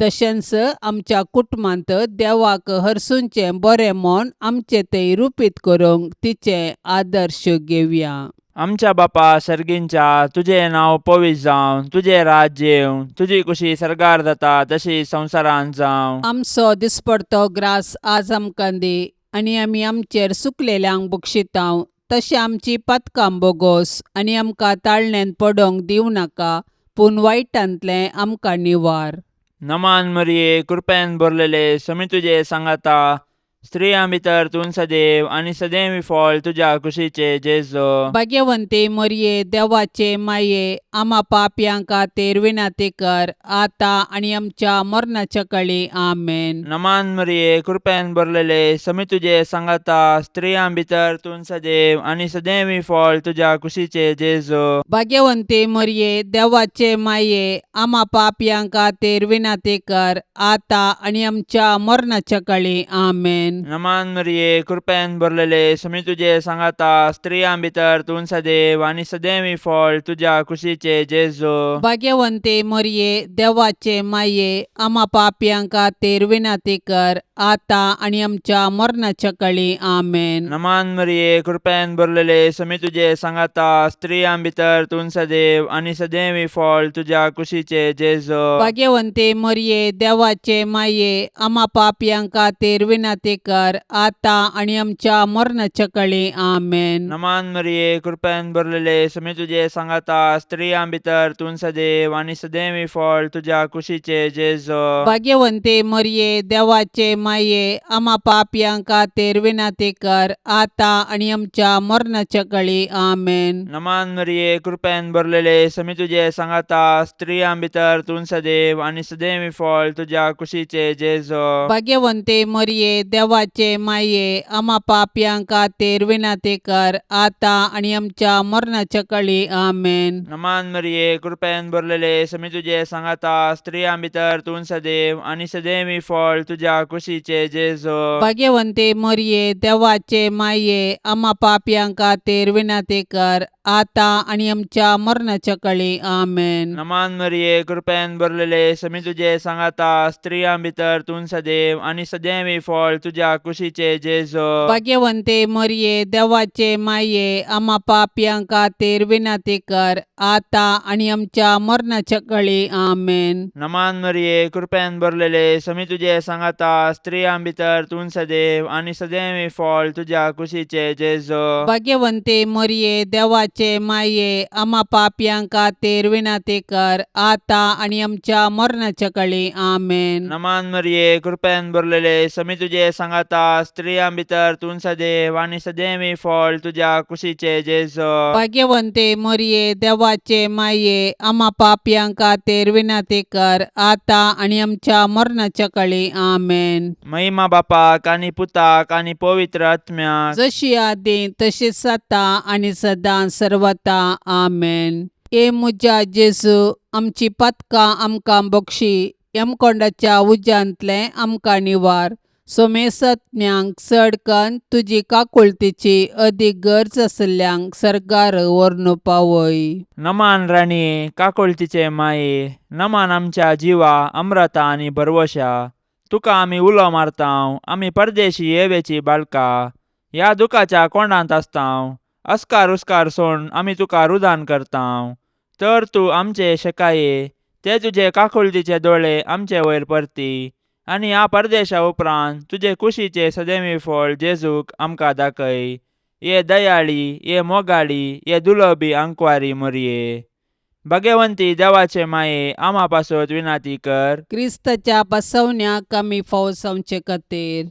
तशेंच आमच्या कुटुंबांत देवाक हरसूंचें बरें म्हूण आमचें तें रुपीत करूंक तिचें आदर्श घेवया. आमच्या बापा सर्गींच्या, तुजें नांव पवित्र जावं, तुजें राज्य येवं, तुजी कुशी सर्गार जाता तशी संवसारांत जावं. आमचो दिसपडतो ग्रास आज आमकां दी आनी आमी आमचेर सुकलेल्यांक बक्षितांव तशें आमची पातकां बोगोस आनी आमकां ताळण्यांत पडोवंक दिवं नाका पूण वायटांतलें आमकां निवार. नमान मरिये, कृपेन भरलेले, समी तुजे सांगाता, स्त्रियां भितर तूं सदैव आनी सदैव फळ तुज्या कुशीचे जेजो. भाग्यवंती मोरये, देवाचे माये, आमा पापयां खातीर विनंती कर आतां आनी आमच्या मरणाच्या कळी. आमेन. नमान मरिये, कृपेन भरलेले, समी तुजे सांगाता, स्त्रियां भितर तूं सदैव आनी सदैव फळ तुज्या कुशीचे जेजो. भाग्यवंती मोरये, देवाचे माये, आमा पापयां खातीर विनंती कर आतां आनी आमच्या मरणाच्या कळी. आमेन. नमान मरिये, कृपेन भरलेले, समी तुजे सांगाता, स्त्रियां भितर तूं सदैव आनी सदैव फळ तुज्या कुशीचे जेजो. भाग्यवंती मोरये, देवाचे माये, आमा पापयां खातीर विनंती कर आतां आनी आमच्या मरणाच्या कळी. आमेन. नमान मरिये, कृपेन भरलेले, समी तुजे सांगाता, स्त्रियां भितर तूं सदैव आनी सदैव फळ तुज्या कुशीचे जेजो. भाग्यवंती मोरये, देवाचे माये, आमा पापयां खातीर विनंती कर आतां आनी आमच्या मरणाच्या कळी. आमेन. नमान मरिये, कृपेन भरलेले, समी तुजे सांगाता, स्त्रियां भितर तूं सदैव आनी सदैव फळ तुज्या कुशीचे जेजो. भाग्यवंती मोरये, देवाचे माये, आमा पापयां खातीर विनंती कर आतां आनी आमच्या मरणाच्या कळी. आमेन. नमान मरिये, कृपेन भरलेले, समी तुजे सांगाता, स्त्रियां भितर तूं सदैव आनी सदैव फळ तुज्या कुशीचे जेजो. भाग्यवंती मोरये, देवाचे माये, आमा पापयां खातीर विनंती कर आतां आनी आमच्या मरणाच्या कळी. आमेन. नमान मरिये, कृपेन भरलेले, समी तुजे सांगाता, स्त्रियां भितर तूं सदैव आनी सदैव फळ तुज्या कुशीचे जेजो. भाग्यवंती मोरये, देवाचे माये, आमा पापयां खातीर विनंती कर आतां आनी आमच्या मरणाच्या कळी. आमेन. नमान मरिये, कृपेन भरलेले, समी तुजे सांगाता, स्त्रियां भितर तूं सदैव आनी सदैव फळ तुज्या कुशीचे जेजो. भाग्यवंती मोरये, देवाचे माये, आमा पापयां खातीर विनंती कर आतां आनी आमच्या मरणाच्या कळी. आमेन. नमान मरिये, कृपेन भरलेले, समी तुजे सांगाता, स्त्रियां भितर तूं सदैव आनी सदैव फळ तुज्या कुशीचे जेजो. भाग्यवंती मोरये, देवाचे माये, आमा पापयां खातीर विनंती कर आतां आनी आमच्या मरणाच्या कळी. आमेन. नमान मरिये, कृपेन भरलेले, समी तुजे सांगाता, स्त्रियां भितर तूं सदैव आनी सदैव फळ तुज्या कुशीचे जेजो. भाग्यवंती मोरये, देवाचे माये, आमा पापयां खातीर विनंती कर आतां आनी आमच्या मरणाच्या कळी. आमेन. महिमा बापाक आनी पुताक आनी पवित्र आत्म्याक, जशी आदी तशीच आतां आनी सदां सर्वता. आमेन. ए म्हज्या जेजू, आमची पातकां आमकां बक्षी, यमकोंडाच्या उज्यांतलें आमकां निवार, सोमेसत्म्यांक चड कन्न तुजी काकुळतीची अदीक गरज आशिल्ल्यांक सर्गार व्हरून पावय. नमान राणये, काकुळतीचे माये, नमान आमच्या जिवा अमृता आनी भरवशा, तुका आमी उलो मारतांव, आमी परदेशी येवेची बाळका, ह्या दुखाच्या कोंडांत आसतांव, अस्कार उस्कार सोड आमी तुका रुदान करतांव, तर तूं आमचे शेकाये, ते तुजे काकुळतीचे दोळे आमचे वयर परती आनी ह्या परदेशा उपरांत तुजे कुशीचे सदैवी फळ जेजूक आमकां दाखय. ये दयाळी, ये मोगाळी, ये दुलोबी अंकवारी मोरये, भगवंती देवाचे माये, आमा पासत विनाती कर. क्रिस्ताच्या बसवण्याक आमी फावसावचे खातीर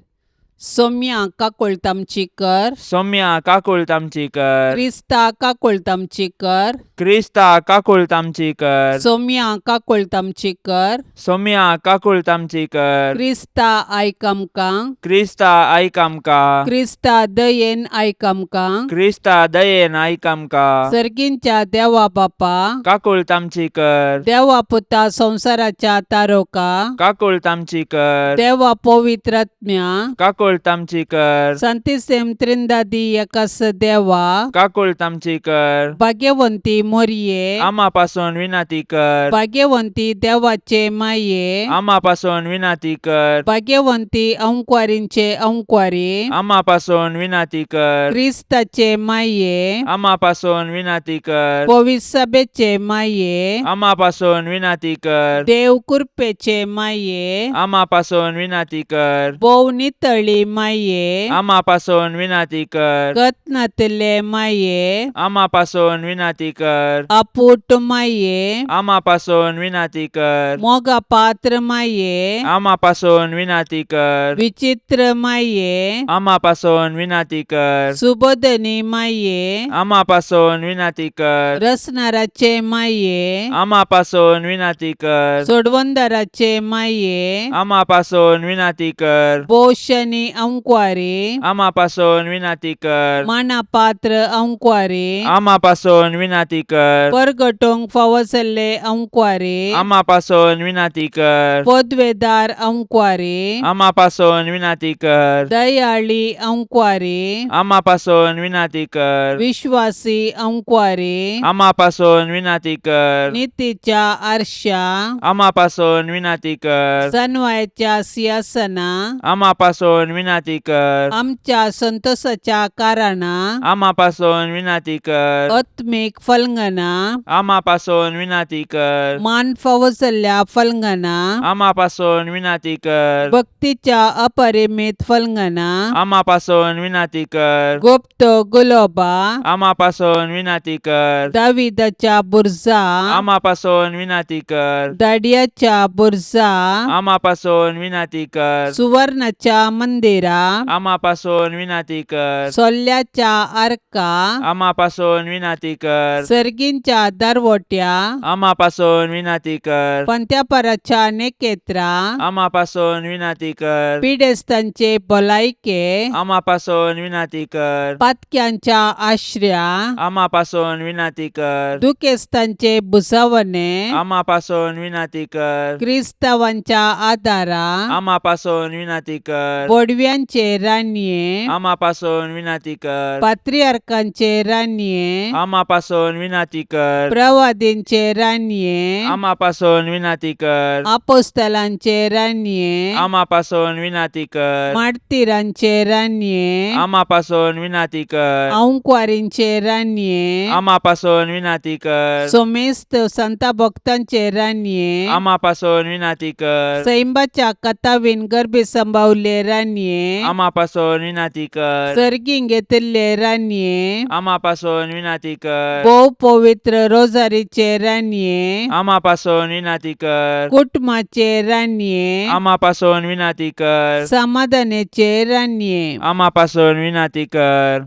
सोम्या काकुळट आमची कर. सौम्या काकुळट आमची कर. क्रिस्ता काकुळट आमची कर. क्रिस्ता काकुळट आमची कर. सोम्या काकुळट आमची कर. सौम्या काकुळट आमची कर. क्रिस्ता आयक आमकां. क्रिस्ता आयक आमकां. क्रिस्ता दयेन आयक आमकां. क्रिस्ता दयेन आयक आमकां. सर्गींच्या देवा बापा, काकुळट आमची कर. देवा पुता संवसाराच्या तारोका, काकुळट आमची कर. देवा पवित्रात्म्या, काकुळट आमची कर. संतिसेम त्रिंदादी एकास देवा, काकुळट आमची कर. भाग्यवंती मोरये, आमा पासून विनाती कर. भाग्यवंती देवाचे माये, आमा पासून विनाती कर. भाग्यवंती अंकवारींचे अंकवारी, आमा पासून विनाती कर. क्रिस्ताचे माये, आमा पासून विनाती कर. पविसभेचे माये, आमा पासून विनाती कर. देव कृपेचे माये, आमा पासून विनाती कर. भोव नितळी माये, आमा पासून विनाती कर. गतनातले माये, आमा पासून विनाती कर. अपूट माये, आमा पासून विनाती कर. मोगा पात्र माये, आमा पासून विनाती कर. विचित्र माये, आमा पासून विनाती कर. सुबोधनी माये, आमा पासून विनाती कर. रसनाराचे माये, आमा पासून विनाती कर. सोडवंदाराचे माये, आमा पासून विनाती कर. पोषणी अंकवारी, आमा पासून विनाती कर. मानापात्र अंकवारी, आमा पासून विनाती कर. परगटोंक फावसल्ले अंकवारी, आमा पासून विनाती कर. पदवेदार अंकवारी, आमा पासून विनाती कर. दयाळी अंकवारी, आमा पासून विनाती कर. विश्वासी अंकवारी, आमा पासून विनाती कर. नितीच्या आरशा, आमा पासून विनाती कर. सनवायच्या सिंहासना, आमा पासून विनाती कर. आमच्या संतोषाच्या कारणा, आमा पासून विनाती कर. आत्मीक फलंगना, आमा पासून विनाती कर. मान फावसल्ल्या फलंगना, आमा पासून विनाती कर. भक्तीच्या अपरिमित फलंगना, आमा पासून विनाती कर. गुप्त गुलोबा, आमा पासून विनाती कर. दाविदाच्या बुरजा, आमा पासून विनाती कर. दाडियाच्या बुरजा, आमा पासून विनाती कर. सुवर्णाच्या मंदिरा, आमा पासून विनाती कर. सोल्ल्याच्या आर्का, आमा पासून विनाती कर. सर्गींच्या दरवट्या, आमा पासून विनाती कर. पंत्यापराच्या नेकेत्रा, आमा पासून विनाती कर. पिडेस्तांचे भलायके, आमा पासून विनाती कर. पातक्यांच्या आश्र्या, आमा पासून विनाती कर. दुखेस्तांचे भुजवणे, आमा पासून विनाती कर. क्रिस्तावांच्या आदारा, आमा पासून विनाती कर. बोडव्यांचे रानये, आमा पासून विनाती कर. पात्रियार्कांचे रानये, आमा पासून विनाती कर. प्रवादींचे रानये, आमा पासून विनाती कर. आपोस्तलांचे रानये, आमा पासून विनाती कर. मार्तीरांचे रानये, आमा पासून विनाती कर. अंकवारींचे रानये, आमा पासून विनाती कर. सोमेस्त संता भक्तांचे रानये, आमा पासून विनाती कर. सैंबाच्या कथावीन गर्भी संभावले रानये, आमा पासून विनाती कर. सर्गीं घेतिल्ले रानये, आमा पासून विनाती कर. भोव पवित्र रोजारीचे रानये, आमा पासून विनाती कर. कुटुंबाचे रानये, आमा पासून विनाती कर. समाधानाचे रानये, आमा पासून विनाती कर.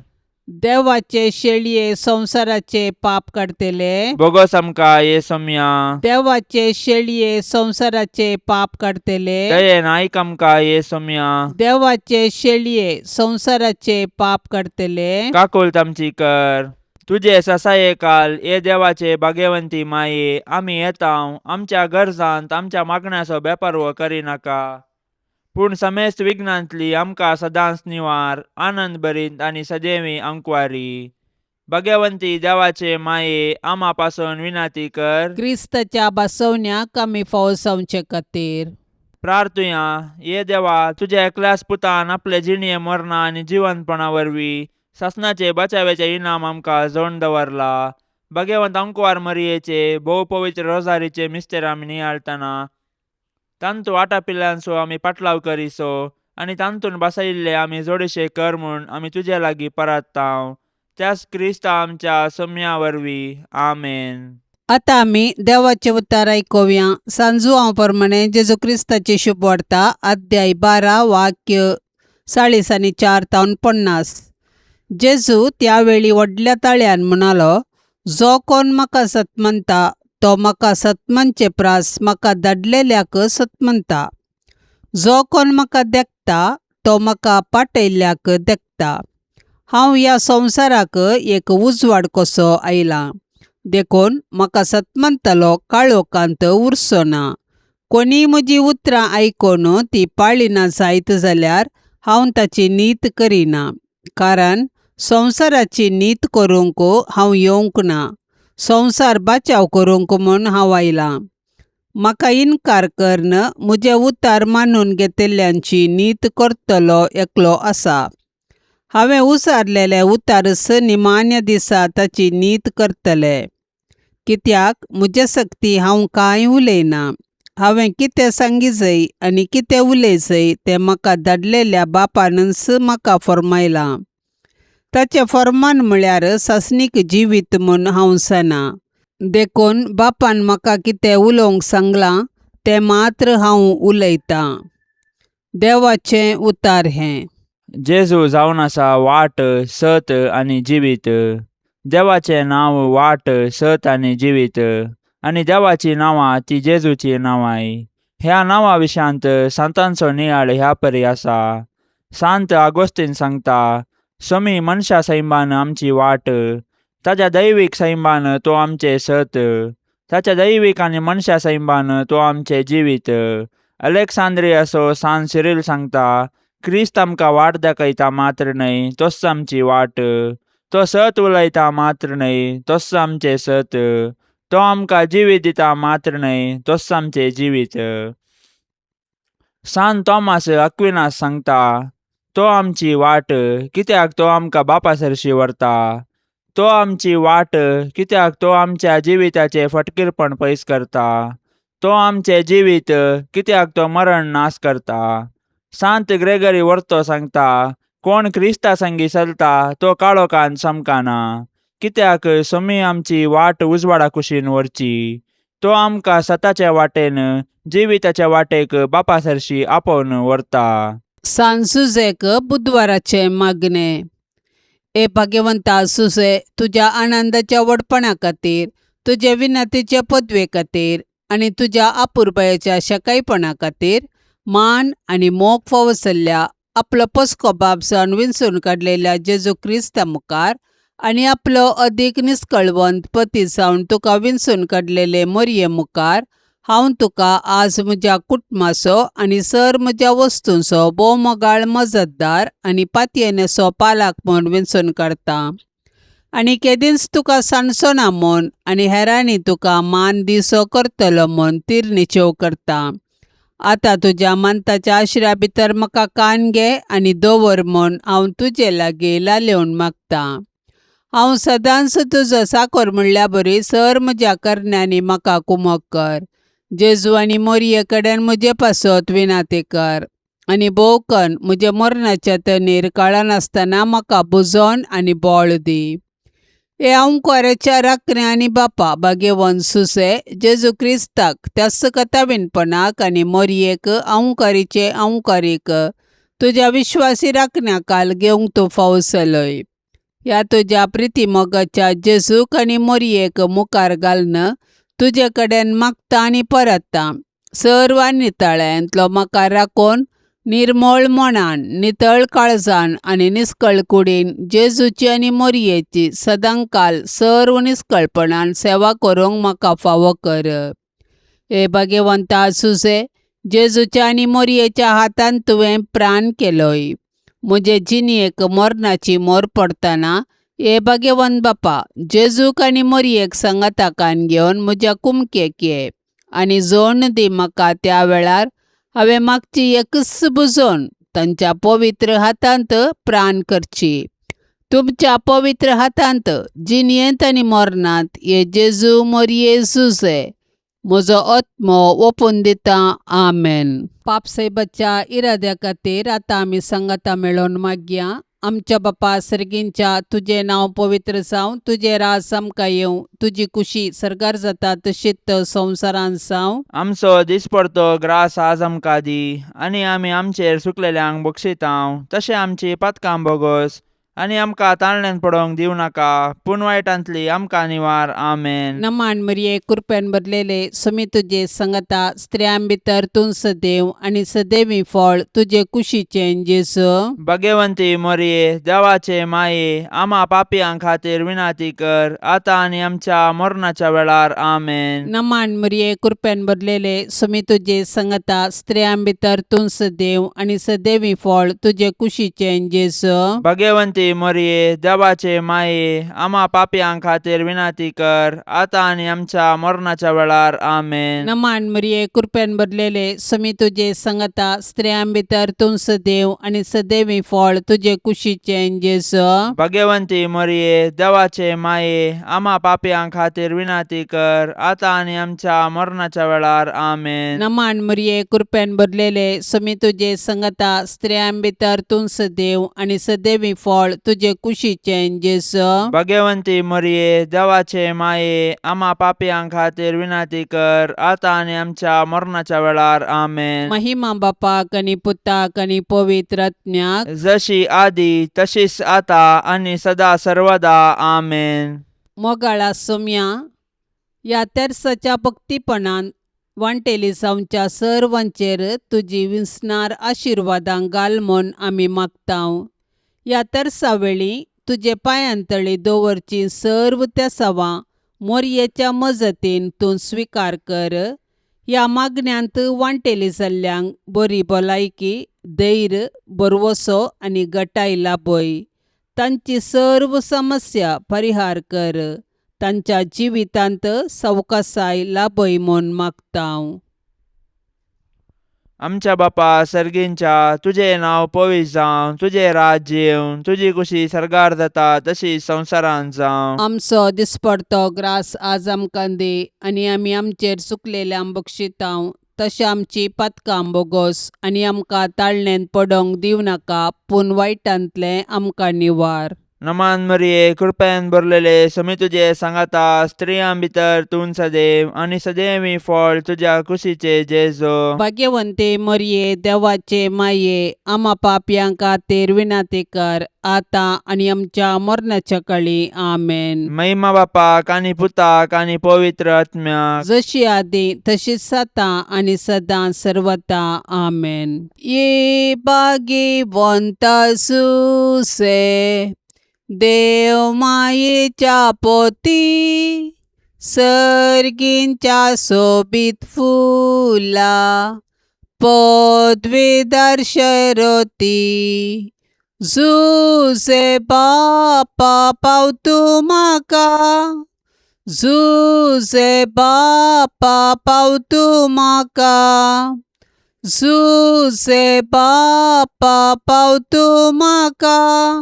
देवाचे शेळये संवसाराचे पाप काडतले, बोगस आमकां ये सोम्या. देवाचे शेळये संवसाराचे पाप काडतले, दयेन आयक आमकां ये सोम्या. देवाचे शेळये संवसाराचे पाप काडतले, काकुळट आमची कर. तुजे ससाये काल ये देवाचे भाग्यवंती माये, आमी येता आमच्या गरजांत आमच्या मागण्याचो बेपारवो करिनाका, पूण समेस्त विघ्नांतली आमकां सदांच निवार, आनंद भरीत आनी सदैवी अंकवारी. भाग्यवंती देवाचे माये, आमा पासून विनाती कर. क्रिस्ताच्या बसवण्याक आमी फावसावचे खातीर प्रार्थुया. ये देवा, तुज्या एकल्याच पुतान आपले जिणये मरणा आनी जिवंतपणा वरवीं सासणाचे बचाव्याचे इनाम आमकां जोड दवरला. भगवंत अंकवार मरियेचे भोव पवित्र रोजारीचे मिस्तेर आमी नियाळतना तांतू वाटापिल्ल्यांचो आमी पाटलाव करिसो आनी तांतून बसयिल्ले आमी जोडशे कर म्हूण आमी तुजे लागीं परत्तांव त्याच क्रिस्ता आमच्या सम्या वरवीं. आमेन. आतां आमी देवाचें उतार आयकुया. सांजुआंव प्रमाणे जेजू क्रिस्ताची शुभवार्ता, अध्याय 12, वाक्य 40 आनी 4 तावन 50. जेजू त्यावेळी व्हडल्या ताळ्यान म्हणालो, जो कोण म्हाका सत म्हणटा तो म्हाका सत म्हणचे प्रास म्हाका धाडलेल्याक सत म्हणटा. जो कोण म्हाका देखता तो म्हाका पाटयल्ल्याक देखता. हांव ह्या संवसाराक एक उजवाड कसो आयलां, देखून म्हाका सत म्हणटलो काळोखांत उरचो ना. कोणीय म्हजीं उतरां आयकून ती पाळिना जायत जाल्यार हांव ताची नीत करिना, कारण संवसाराची नीत करूंक हांव येवंक ना, संवसार बाचाव करूंक म्हूण हांव आयलां. म्हाका इनकार करून म्हजें उतार मानून घेतिल्ल्यांची नीत करतलो एकलो आसा. हांवें उसारलेले उतारच निमाण्या दिसा ताची नीत करतले. कित्याक म्हजे सक्ती हांव कांय उलयना. हांवें कितें सांगिजय आनी कितें उलयजय तें म्हाका धाडलेल्या बापानच म्हाका फर्मायलां. ताचें फर्मान म्हळ्यार सासणीक जिवीत म्हूण हांव जाणा. देखून बापान म्हाका कितें उलोवंक सांगलां तें मात्र हांव उलयतां. देवाचें उतार हें. जेजू जावन आसा वाट, सत आनी जिवीत. देवाचें नांव वाट, सत आनी जिवीत आनी देवाचीं नांवां ती जेजूचीं नांवांय. ह्या नांवा विशयांत सांतांचो नियाळ ह्या परी आसा. सांत आगोस्तीन सांगता, समी मनशा सैमान आमची वाट, ताच्या दैवीक सैमान तो आमचें सत, ताच्या दैवीक आनी मनशा सैमान तो आमचें जिवीत. अलेक्सांद्रियाचो सान सिरील सांगता, क्रिस्त आमकां वाट दाखयता मात्र न्हय, तोच आमची वाट. तो सत उलयता मात्र न्हय, तोच आमचें सत. तो आमकां जिवीत दिता मात्र न्हय, तोच आमचें जिवीत. सान तॉमास अक्विनास सांगता, तो आमची वाट, कित्याक तो आमकां बापा सरशी व्हरता. तो आमची वाट, कित्याक तो आमच्या जिविताचें फटकीरपण पयस करता. तो आमचें जिवीत, कित्याक तो मरण नाश करता. सांत ग्रेगरी वर्तो सांगता, कोण क्रिस्ता संगी चलता तो काळोखान चमकाना, कित्याक समी आमची वाट उजवाडा कुशीन व्हरची. तो आमकां सताच्या वाटेन जिविताच्या वाटेक बापा सरशी आपोवन व्हरता. सान सुजेक बुधवाराचें मागणें. ए भाग्यवंता सुजे, तुज्या आनंदाच्या व्हडपणा खातीर, तुजे विनंतीचे पदवे खातीर आनी तुज्या अपुरबायेच्या शकायपणा खातीर मान आनी मोग फावो जाल्ल्या आपलो पस्को बाप जावन विंचून काडलेल्या जेजू क्रिस्ता मुखार आनी आपलो अदीक निस्कळवंत पती जावन तुका विंचून काडलेले मोरये मुखार हांव तुका आज म्हज्या कुटुंबाचो आनी सर म्हज्या वस्तूंचो भोव मोगाळ मजतदार आनी पातयेनेचो पालक म्हूण विंचून काडटा आनी केदींच तुका सांडचो ना म्हूण आनी हेरांनी तुका मान दिसो करतलो म्हूण तिरनिचेव करता. आतां तुज्या मानताच्या आश्र्या भितर म्हाका कान घे आनी दवर म्हूण हांव तुजे लागीं लालेवन मागतां. हांव सदांच तुजो साकोर म्हणल्या बरी सर म्हज्या करण्यांनी म्हाका कुमक कर. जेजू आनी मोरये कडेन म्हजे पासत विनाती कर आनी भोवकन म्हज्या मरणाच्या तणीर कळनासतना म्हाका बुजोवन आनी बळ दी. हे अंकुराच्या राखणे आनी बापा भाग्यवंत सुसे जेजू क्रिस्ताक त्याच कथावीनपणाक आनी मोरयेक अंकारीचे अंकारीक तुज्या विश्वासी राखण्या काल घेवंक तूं फावो जालोय. ह्या तुज्या प्रिती मोगाच्या जेजूक आनी मोरयेक मुखार घालून तुजे कडेन मागता आनी परतता. सर्व नितळ्यांतलो म्हाका राखून निर्मळ मनान, नितळ काळजान आनी निस्कळ कुडीन जेजूची आनी मोरयेची सदांकाल सर्व निस्कळपणान सेवा करूंक म्हाका फावो कर. हे भाग्यवंता सुसे, जेजूच्या आनी मोरयेच्या हातान तुवें प्राण केलोय. म्हजे जिणेक मरणाची मोर पडटना हे भाग्यवंत बापा, जेजूक आनी मोरयेक सांगाता कान घेवन म्हज्या कुमकेक ये आनी जोण दी म्हाका त्या वेळार हांवें मागची एकच बुजोवन तांच्या पवित्र हातांत प्राण करची. तुमच्या पवित्र हातांत जिणेंत आनी मरणांत हे जेजू मोरये सुसे म्हजो आत्मो ओपून दिता. आमेन. पापसाहेबाच्या इराद्या खातीर आतां आमी सांगाता मेळोवन मागया. आमच्या बापा सर्गींच्या, तुजें नांव पवित्र जावं, तुजें राज आमकां येवं, तुजी कुशी सर्गार जाता तशीच संवसारांत जावं. आमचो दिसपडतो ग्रास आज आमकां दी आनी आमी आमचेर सुकलेल्यांक बक्षितांव तशें आमची पातकां बोगोस आनी आमकां ताळण्यान पडोवंक दिवं नाका पूण वायटांतली आमकां निवार. आमेन. नमान मरिये, कृपेन भरलेले, समी तुजे संगता, स्त्रियां भितर तूं सदैव आनी सदैवी फळ तुजे कुशीचें जेजू. भगवंती मोरये, देवाचे माये, आमा पापयां खातीर विनंती कर आतां आनी आमच्या मरणाच्या वेळार. आमेन. नमान मरिये, कृपेन भरलेले, समी तुजे संगता, स्त्रियां भितर तूं सदैव आनी सदैवी फळ तुजे कुशीचें जेजू. भगवंती मोरये, देवाचे माये, आमा पापयां खातीर विनंती कर आतां आनी आमच्या मरणाच्या वेळार. आमेन. नमान मरिये, कृपेन भरलेले, समी तुजे संगता, स्त्रियां भितर तूं सदैव आनी सदैवी फळ तुजे कुशीचें जेजू. भगवंती मोरये, देवाचे माये, आमा पापयां खातीर विनंती कर आतां आनी आमच्या मरणाच्या वेळार. आमेन. नमान मरिये, कृपेन भरलेले, समी तुजे संगता, स्त्रियां भितर तूं सदैव आनी सदैवी फळ तुजे कुशीचें जेजू. भगवंती मोरये, देवाचे माये, आमा पापयां खातीर विनंती कर आतां आनी आमच्या मरणाच्या वेळार. आमेन. महिमा बापाक आनी पुताक आनी पवित्र आत्म्याक, जशी आदी तशीच आता आनी सदा सर्वदा. आमेन. मोगाळा सोम्या, ह्या तेर्साच्या भक्तीपणान वांटेली जावच्या सर्वांचेर तुजी विसणार आशिर्वादां घाल म्हूण आमी मागतांव. ह्या तेर्सा वेळी तुजे पांयांतळी दवरची सर्व तेसावां मोरयेच्या मजतीन तूं स्विकार कर. ह्या मागण्यांत वांटेली जाल्ल्यांक बरी भलायकी, धैर्य, भरवसो आनी गटाय लाभय. तांची सर्व समस्या परिहार कर. तांच्या जिवितांत सवकासाय लाभय म्हूण मागतांव. आमच्या बापा सर्गींच्या, तुजें नांव पवित्र जावं, तुजें राज्य येवं, तुजी कुशी सर्गार जाता तशी संवसारांत जावं. आमचो दिसपडतो ग्रास आज आमकां दी आनी आमी आमचेर चुकलेल्यांक बक्षितांव तशें आमची पातकां बोगोस आनी आमकां ताळणेंत पडोवंक दिवं नाका पूण वायटांतलें आमकां निवार. नमान मरिये, कृपेन भरलेले, समी तुजे सांगाता, स्त्रियां भितर तूं सदैव आनी सदैवी फळ तुज्या कुशीचे जेजो. भाग्यवंते मरिये, देवाचे माये, आमा पापयां खातीर विनंती कर आतां आनी आमच्या मरणाच्या काळी. आमेन. महिमा बापाक आनी पुताक आनी पवित्र आत्म्याक, जशी आदी तशीच आतां आनी सदां सर्वता. आमेन. ये भाग्यवंत सुसे, देव मायेच्या पोती, सर्गींच्या सोबीत फुला पदवीधर शरती, जुसे बापा पावतू म्हाका, जुसे बापा पावतू म्हाका, जुसे बापा पावतू म्हाका,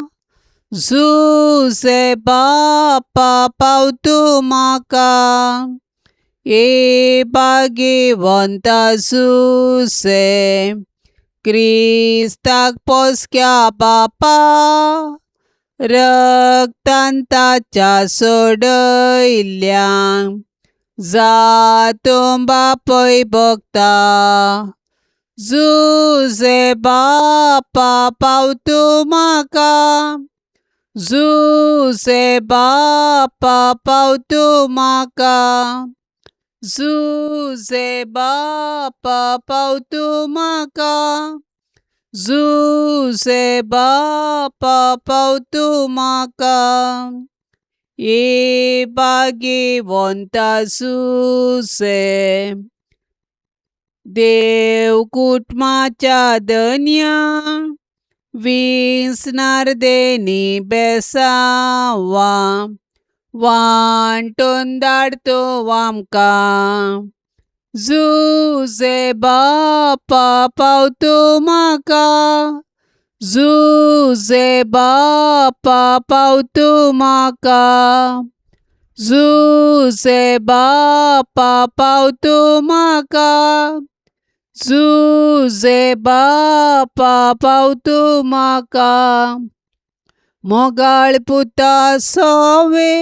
जुसे बापा पावतू म्हाका. ए भाग्यवंत जुसे, क्रिस्ताक पोसक्या बापा, रक्तान ताच्या सोडयल्ल्या जातूं बापय भोगता, जुसे बापा पावतू म्हाका, जुसे बापा पावतू म्हाका, जुसे बापा पावतू म्हाका, जुसे बापा पावतू म्हाका. ए भाग्यवंत सुसे, देव कुटुंबाच्या धन्या, विसणार देनी बेसावा वांटून धाडतो आमकां, जुसे बापा पावतू म्हाका, जुसे बापा पावतू म्हाका, जुजे बापा पाव तूं म्हाका, जुजे बापा पाव तूं म्हाका. मोगाळ पुता सोवे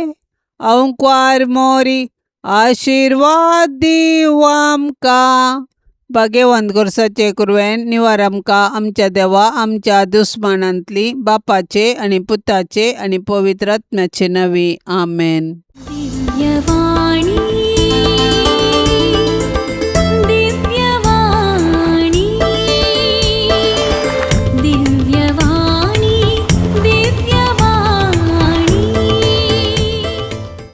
अंकवार मोरी, आशिर्वाद दीव आमकां. भाग्यवंत गोरसाचे कुरवेन निवार आमकां आमच्या देवा आमच्या दुस्मानांतली, बापाचे आनी पुताचे आनी पवित्र आत्म्याचे नवी. आमेन. दिव्यवाणी.